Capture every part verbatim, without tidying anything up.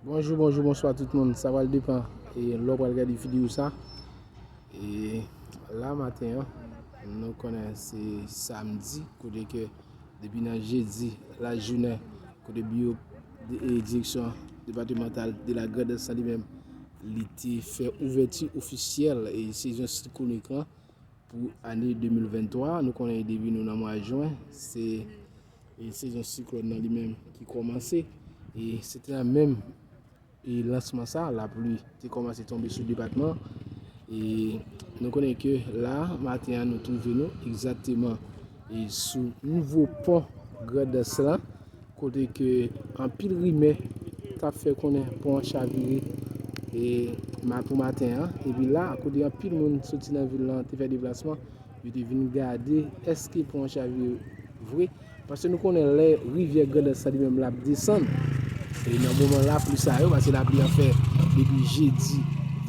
Bonjou, bonjou, bonswa tout moun. Sa pral depann e lè w pral gade videyo sa. E la maten an, nou konnen se samdi, kote ke depi nan jedi lajounen, kote biwo de, e direksyon depatmantal de la Grandans li menm, li te fè ouvèti ofisyèl e sezon siklonik lan pou ane de mil venntwa. Nou konnen depi nou nan mwa jen, se e sezon siklòn nan li menm ki kòmanse. E se te nan menm e lansman sa, lapli te kòmanse tonbe sou depatman. E nou konnen ke la, maten an, nou twouve nou egzakteman e sou nouvo pon Grandans lan, kote ke anpil rimè t ap fè konnen pon an chavire e ma-, pou maten an. Epi la, kote anpil moun soti nan vil lan te fè deplasman, yo te vin gade èske pon an chavire vre. Paske nou konnen lè rivyè Grandans sa li menm l ap desann, e nan moman lapli sa yo, paske lapli an fè depi jedi,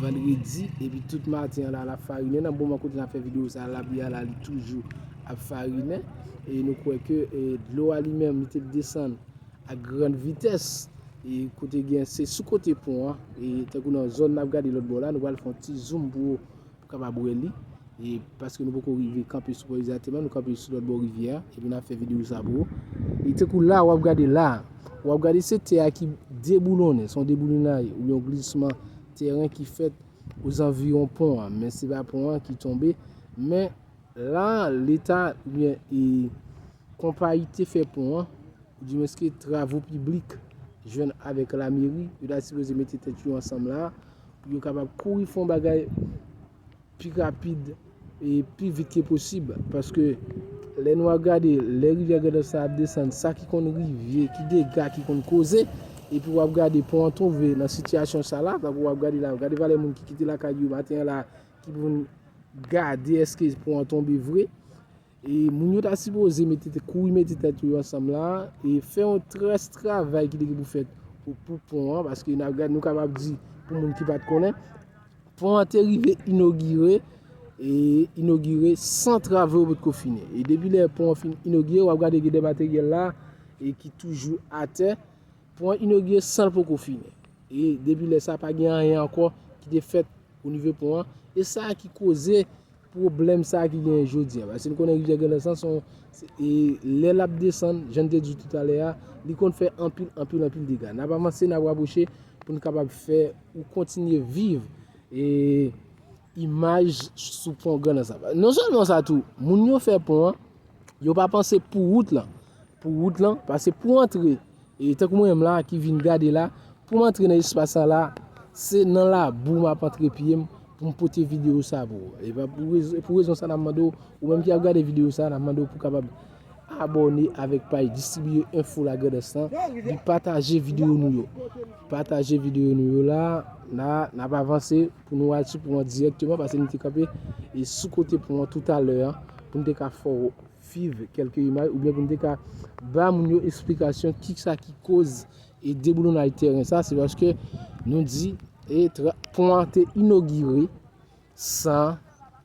vandredi, epi tout maten an la, l ap farinen. Nan moman kote n ap fè videyo sa, lapli a la, li toujou ap farinen. E nou kwè ke, e, dlo a li menm, li te desann ak grann vitès. E kote gen, se sou kote pon an, e tankou nan zòn n ap gade lòt bò la, nou pral fè yon ti zoom pou ou pou kapab wè li. E paske nou poko rive kanpe sou pon egzakteman, nou kanpe sou lòt bò rivyè a, epi n ap fè videyo sa pou ou. E tankou la, w ap gade la, w ap gade se tè a ki deboulonnen, se yon deboulonay oubyen yon glisman teren ki fèt ozanviwon pon an, men se pa pon an ki tonbe, men la, leta, oubyen, e, konpayi te fè pon an, oudimwens ke travo piblik jwenn avèk lameri, yo ta sipoze mete tèt yo ansanm la, pou yo kapab kouri fè yon bagay pi rapid e pi vit ke posib. Paske lè nou ap gade, lè rivyè Grandans sa ap desann, sa ki konn rive, ki dega ki konn koze, epi w ap gade pon an tonbe nan sitiyasyon sa la, tankou w ap gade la, gade valè moun ki kite lakay yo maten an la, ki pou vin gade èske pon an tonbe vre. E moun yo ta sipoze mete, kouri mete tèt yo ansanm la, e fè yon très travay ki te gen pou fèt pou, pou pon an, paske n ap gade, nou kapab di, pou moun ki pa t konnen, pon an te rive inogire, e inogire san travo yo potko fini. E depi lè pon an fin inogire, w ap gade gen de materyèl la, e ki toujou atè, pon an inogire san l poko fini. E depi lè sa, pa gen anyen ankò ki te fèt o nivo pon an. E sa ki koze pwoblèm sa ki genyen jodi a. Paske nou konnen rivyè Grandans lan se yon, se, e lè l ap desann, jan n te di w toutalè a, li konn fè anpil, anpil, anpil dega. N ap avanse, n ap rapwoche pou n kapab fè ou kontinye viv e imaj sou pon Grandans sa. Non sèlman sa tou, moun yo fè pon an, yo pa panse pou wout lan. Pou wout lan, paske pou antre, e tankou mwen menm la ki vin gade la, pou m antre nan espas sa la, se nan labou m ap antre pye m pou m pote videyo sa pou ou. E pa pou rezon, pou rezon sa n ap mande w, ou menm ki ap gade videyo sa, n ap mande w pou kapab abòne avèk paj Distribiye Enfo La Grandans lan, epi pataje videyo nou yo. Pataje videyo nou yo la, la, n ap avanse pou nou al sou pon an dirèkteman, paske nou te kanpe e sou kote pon an toutalè a, pou nou te ka fè w viv kèlke imaj, oubyen pou nou te ka ba moun yo esplikasyon kisa ki koz e deboulonay teren sa, se paske nou di e tra-, pon an te inogire san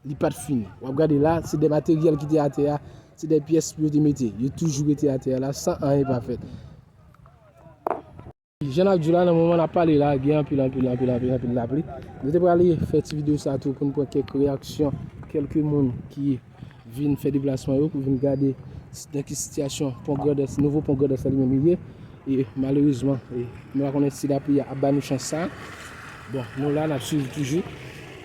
li pa t fini. W ap gade la, se de materyèl ki te atè a, se de pyès yo te mete. Yo toujou rete atè a la san anyen pa fèt. Jan n ap di w la, nan moman n ap pale la, gen anpil, anpil, anpil, anpil, anpil lapli. Nou te prale fè ti videyo sa tou pou n pran kèk reyaksyon kèlke moun ki vin fè deplasman yo pou vin gade s-, nan ki sitiyasyon pon Grandans, nouvo pon Grandans la li menm li ye. E malerezman, e, nou pa konnen si lapli a ap ba nou chans sa. Bon, nou la, n ap swiv toujou.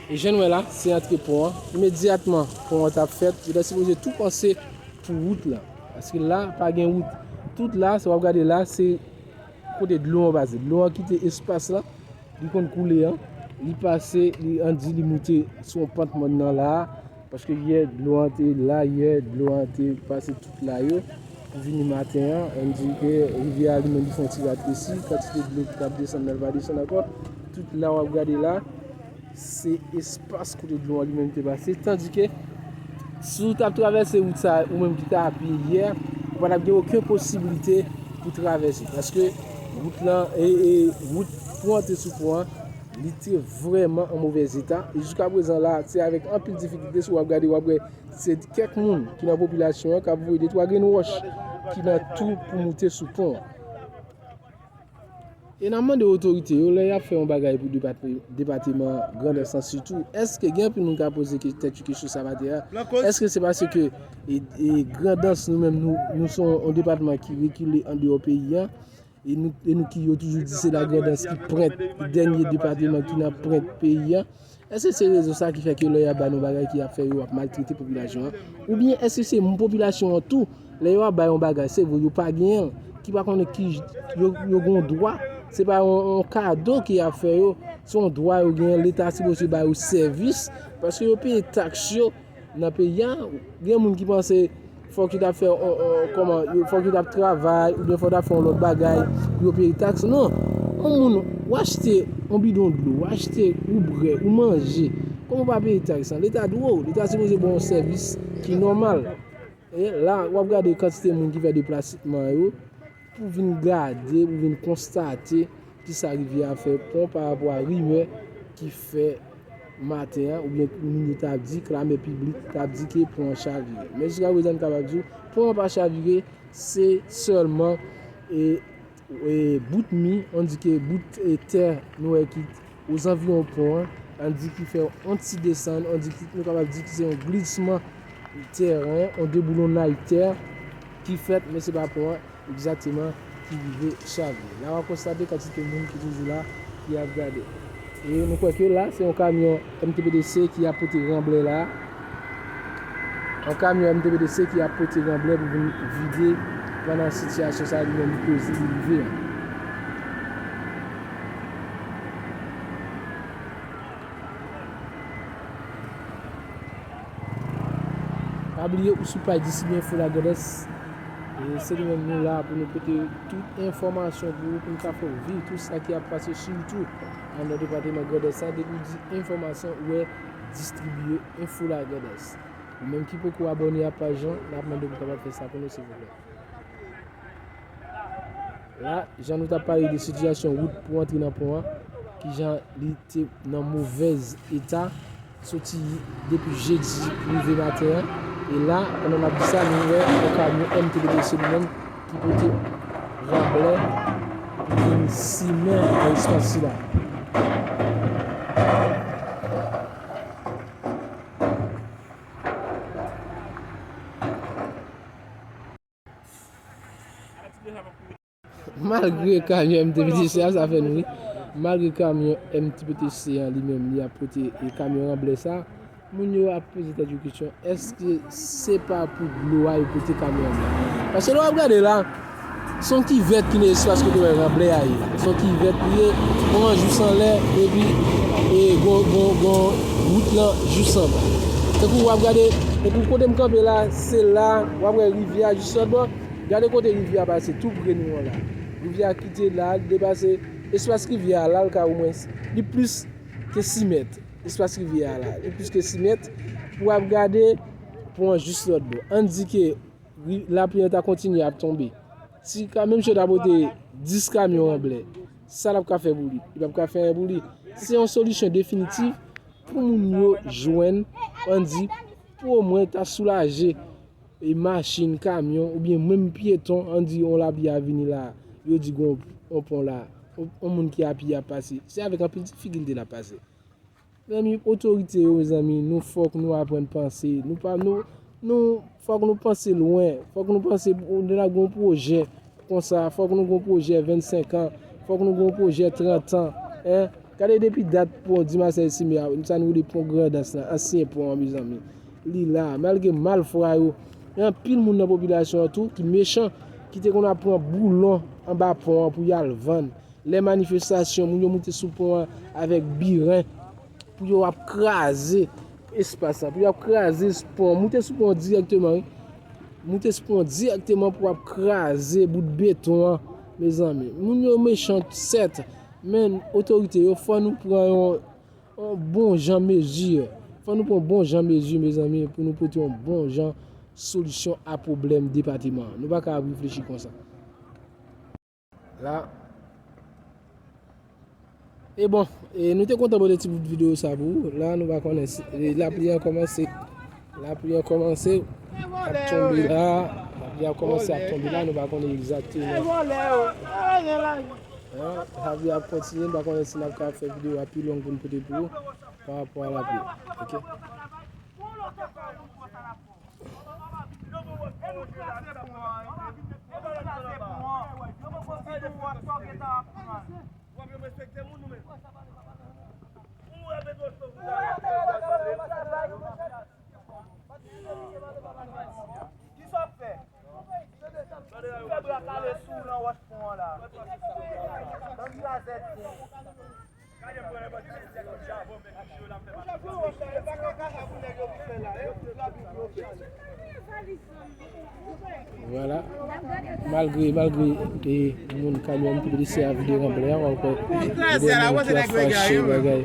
E jan n wè la, se antre pon an. Imedyatman, pon an t ap fèt, yo ta sipoze tou panse pou wout lan. Paske la, pa gen wout. Tout la, sa w ap gade la, se kote dlo an pase. Dlo an kite espas la, li konn koule an, li pase, li, ann di li moute sou yon pant mòn nan la, paske yè dlo an te la, yè dlo an te pase tout la yo, pou vini maten an, ann di ke rivyè a li menm li fè yon ti ratresi, kantite dlo ki t ap desann nan, l pa desann ankò, tout la w ap gade la, se espas kote dlo an li menm te pase. Tandike, si w t ap travèse wout sa, ou menm ki t ap pye yè, ou pa t ap gen okenn posiblite pou travèse. Paske wout lan, e, e, wout pou antre sou pon an, li te vrèman an movèz eta. E jiska prezan la, se avèk anpil difikilte, si w ap gade, w ap wè, se kèk moun ki nan popilasyon an k ap voye de twa grenn wòch ki nan twou pou moute sou pon an. E n ap mande otorite yo, lè y ap fè yon bagay pou depatman, depatman Grandans lan sitou, èske gen anpil moun k ap poze ke-, tèt yo kesyon sa maten an? Èske se paske e, e Grandans, nou menm, nou, nou se yon, yon depatman ki rekile andeyò peyi an, e nou, e nou ki yo toujou di se Lagrandans ki pwent, ki dènye depatman ki nan pwent peyi an? Èske se rezon sa ki fè ke lè y ap ba nou bagay ki ap fè yo ap maltrete popilasyon an? Oubyen èske se moun popilasyon an tou, lè yo ap ba yon bagay, se vre yo pa genyen l, ki pa konnen ki yo, yo gen yon dwa, se pa yon, yon kado ke y ap fè yo, se yon dwa yo genyen, Leta sipoze ba yo sèvis, paske yo peye taks yo nan peyi a. Gen moun ki panse fòk yo t ap fè, on, on, kòman, yo, fòk yo t ap travay, oubyen fòk yo t ap fè yon lòt bagay pou yo peye taks. Non. Yon moun, ou achte yon bidon dlo, ou achte, ou bwè, ou manje. Kòman ou pa peye taks lan? Leta dwe w, Leta sipoze ba w yon sèvis ki nòmal. E la, w ap gade kantite moun ki fè deplasman yo, pou vin gade, pou vin konstate kisa rivyè a fè pon pa rapò a rimè ki fè maten an, oubyen moun yo t ap di, klamè piblik t ap di ke pon an chavire. Men jiskaprezan, m kapab di w, pon an pa chavire, se sèlman, e, e, bout mi, on di ke bout, e, tè nou wè ki ozanviwon pon an, ann di ki fè yon ti desann, ann di ki, nou kapab di ki se yon glisman tèren, yon deboulonnay tè ki fèt, men se pa pon an egzakteman ki rive chavire. La w ap konstate kantite moun ki toujou la, ki ap gade. E nou kwè ke la, se yon kamyon M T P T C ki ap pote ranblè la. Yon kamyon M T P T C ki ap pote ranblè pou vin vide pandan sitiyasyon sa a li menm li koze, li rive an. Pa bliye ou sou paj Distribye Enfo Lagrandans. E se li menm nou la pou nou pote tout enfòmasyon pou ou, pou nou ka fè w viv tout sa ki ap pase, sitou anndan depatman Grandans la. Depi w di enfòmasyon, ou wè Distribye Enfo Lagrandans. Ou menm ki poko abòne a paj lan, n ap mande w pou kapab fè sa pou nou, silvouplè. La, jan nou t ap pale de sitiyasyon wout pou antre nan pon an, kijan li te nan movèz eta, soti depi jedi rive maten an. E la, pandan n ap di sa, nou wè yon kamyon M T P T C li menm ki pote ranblè pou vin simen nan espas sila. Malgre kamyon M T P T C a, sa fè nou ri. Malgre kamyon M T P T C an li menm, li ap pote, e, kamyon ranblè sa, moun yo ap poze tèt yo kesyon, èske se pa pou dlo a yo pote kamyon ranblè? Paske lè w ap gade la, se yon kivèt ki nan espas kote w wè ranblè a ye. Se yon kivèt li ye, pon an jis anlè, epi, e, gon, gon, gon wout lan jis anba. Tankou w ap gade, tankou kote m kanpe la, se la, w ap wè rivyè a jis lòt bò. Gade kote rivyè a pase, tou pre nou an la. Rivyè a kite la, li depase espas rivyè a la, l ka omwen, li plis ke sis mèt. Espas rivyè a la, li plis ke sis mèt. Pou w ap gade, pon an jis lòt bò. Ann di ke ri-, lapli an ta kontinye ap tonbe. Si ka, menm si yo ta pote dis kamyon ranblè, sa l ap ka fè pou li? Li p ap ka fè anyen pou li. Se yon solisyon definitif pou moun yo jwenn, ann di, pou omwen ta soulaje e machin, kamyon, oubyen menm pyeton, ann di, yon lapli a vini la, yo di gon yon pon la, yon, yon moun ki a pye ap pase. Se avèk anpil difikilte l ap pase. Mezanmi, otorite yo, mezanmi, nou fòk nou aprann panse. Nou pa, nou, nou, fòk nou panse lwen. Fòk nou panse, lè n ap gen yon pwojè konsa, fòk nou gen yon pwojè vennsenk an. Fòk nou gen yon pwojè trant an. Hein? Gade depi dat pon Dimasèl Simen a, sa nou rele pon Grandans lan, ansyen pon an, mezanmi. Li la, malgre malfwa yo, gen anpil moun nan popilasyon an tou ki mechan, ki te konn ap pran boulon anba pon an pou y al vann. Lè manifestasyon, moun yo moute sou pon an avèk biren pou yo ap kraze espas la, pou yo ap kraze pon an. Moute sou pon an dirèkteman, wi. Moute sou pon an dirèkteman pou ap kraze bout beton an, mezanmi. Moun yo mechan, sèt, men otorite yo, fò nou pran yon, yon bon jan mezi. Fò nou pran bon jan mezi, mezanmi, pou nou pote yon bon jan solisyon a pwoblèm depatman an. Nou pa ka ap reflechi konsa. La. E bon, e nou te kontan pote ti bout videyo sa pou ou. La, nou pa konnen si, e, lapli an kòmanse. Lapli an kòmanse ap tonbe la. Lapli an kòmanse ap tonbe la, nou pa konnen egzakteman. Lapli ap kontinye, m pa konnen si n ap ka fè videyo a pi long pou n pote pou ou pa rapò a lapli. Ok. Kisa w ap fè? Fè bra kale sou ou nan wòch pon an la. Bann krazèt. Vwala. Malgre, malgre e moun kamyon ki blese a vide ranblè a, w ap wè gen de moun ki ap fache bagay.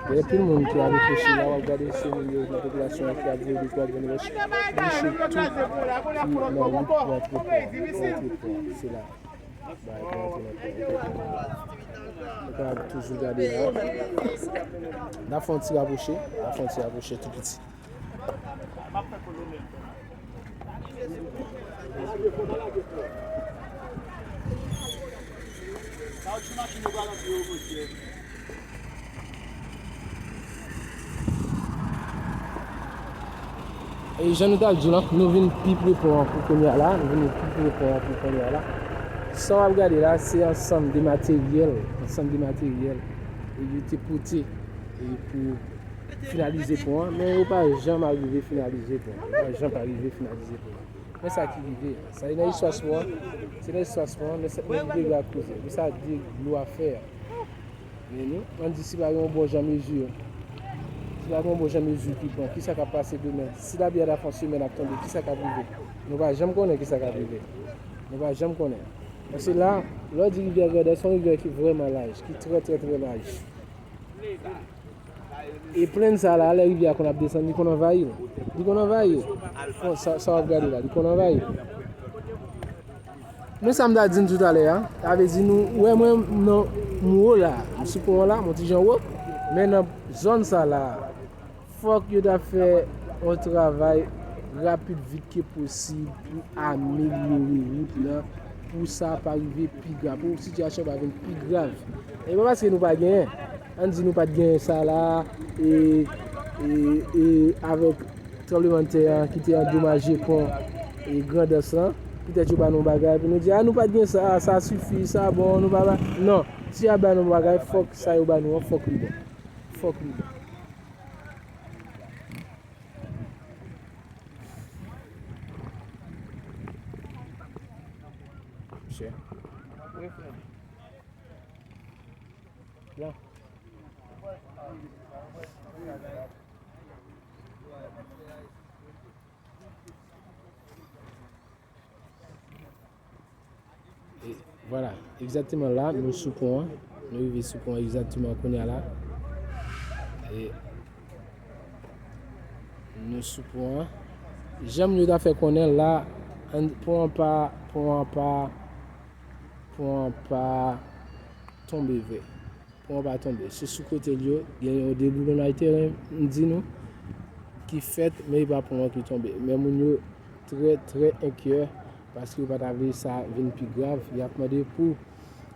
Gen anpil moun ki ap reflechi la, w ap gade se moun yo nan popilasyon an ki ap voye de twa grenn wòch bouche tout ki nan wout pou antre pon an, pou antre pon an. Se la. Bagay pou antre nan pon an. Nou ka toujou gade la. N ap fè yon ti rapwoche, n ap fè yon ti rapwoche tou piti. E jan nou t ap di w lan, nou vin pi pre pon an pou kounye a la, nou vin pi pre pon an pou kounye a la. Sa w ap gade la, se ansanm de materyèl, ansanm de materyèl e yo te pote e pou finalize pon an, men yo pa janm arive finalize pon an. Yo pa janm arive finalize pon an. Men sa ki rive, sa e nan espas pon an, se nan espas pon an, men sa, men rive la koze, men sa de dlo a fè a. Men nou, ann di si pa gen yon bon jan mezi, si pa gen yon bon jan mezi ki pran, kisa k ap pase demen? Si lapli a ta fè yon semèn ap tonbe, kisa k ap rive? Nou pa janm konnen kisa k ap rive. Nou pa janm konnen. Paske la, lè w di rivyè Grandans, se yon rivyè ki vrèman laj, ki trè, trè, trè laj. E plenn sa la, lè rivyè a konn ap desann, li konn anvayi l. Li konn anvayi l. Fò, sa, sa w ap gade la, li konn anvayi l. Men sa m ta di n toutalè a, sa vle di nou wè mwen nan m wo la, m sou pon an la, m on ti jan wo, men nan zòn sa la, fòk yo ta fè yon travay rapid vit ke posib pou amelyore wout lan, pou sa pa rive pi grav, pou sitiyasyon pa vin pi grav. E pa paske nou pa genyen, ann di nou pa t genyen sa la, e, e, e avèk tranblemanntè an ki te andomaje pon e Grandans lan, petèt yo ba nou bagay pou nou di, a, nou pa t gen sa, sa sifi, sa bon, nou pa ba, non, si y ap ba nou bagay, fòk sa yo ba nou an, fòk li bon. Fòk li bon. Chè. Blan. E, vwala, egzakteman la, nou sou pon an. Nou rive sou pon an egzakteman kounye a la. E, nou sou pon an. Jan m yo ta fè konnen la, ann, pon an pa, pon an pa, pon an pa tonbe vre. Pon an pa tonbe. Se sou kote l yo, gen yon deboulonnay teren, m di nou, ki fèt, men e pa pon an ki tonbe. Men moun yo trè, trè enkyè, paske yo pa ta vle sa vin pi grav. Y ap mande pou,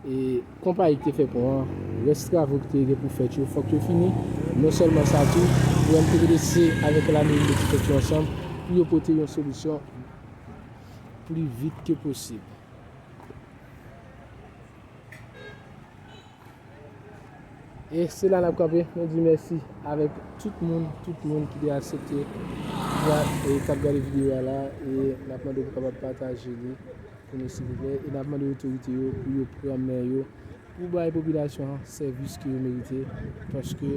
e, konpayi ki te fè pon an, rès travo ki te gen pou fèt yo, fòk yo fini. Non sèlman sa tou, pou M P D C avèk lameri mete tèt yo ansanm, pou yo pote yon solisyon pli vit ke posib. E se la n ap kanpe. Nou di mèsi avèk tout moun, tout moun ki te aksepte, ki a, e k ap gade videyo a la. E n ap mande w pou w kapab pataje li pou nou, silvouplè. E n ap mande otorite yo pou yo pran men yo, pou bay popilasyon an sèvis ke yo merite. Paske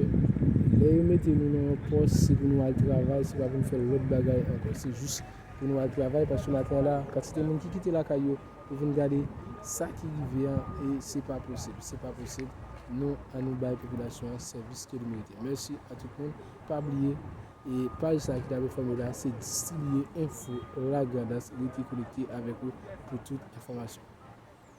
lè yo mete nou nan yon pòs, se pou nou al travay, se pa pou nou fè lòt bagay ankò. Se jis pou nou al travay, paske maten an la, kantite moun ki kite lakay yo, pou vin gade sa ki rive an, e se pa posib, se pa posib. Nou, ann nou bay popilasyon an sèvis ke li merite. Mèsi a tout moun. Pa bliye, e paj sa ki t ap enfòme la, se distribiye enfo Lagrandans. Rete konekte avèk ou pou tout enfòmasyon.